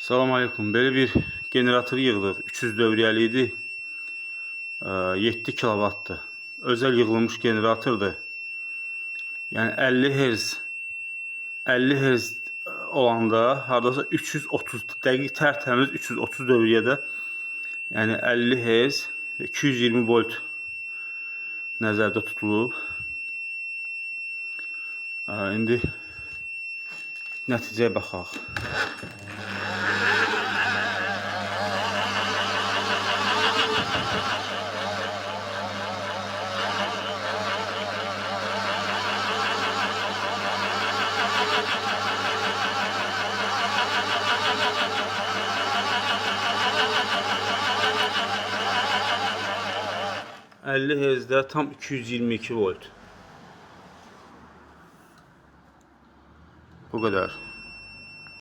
Salam aleyküm. Belə bir generator yığdıq. 300 dövriyyəli idi. 7 kilovatdır. Özəl yığılmış generatordur. Yəni 50 Hz 50 Hz olanda hardasa 330 dəqiq tərtəmiz 330 dövriyyədə, yəni 50 Hz və 220 volt nəzərdə tutulub. İndi nəticəyə baxaq. ...50 Hz-də tam 222 volt. Bu qədər.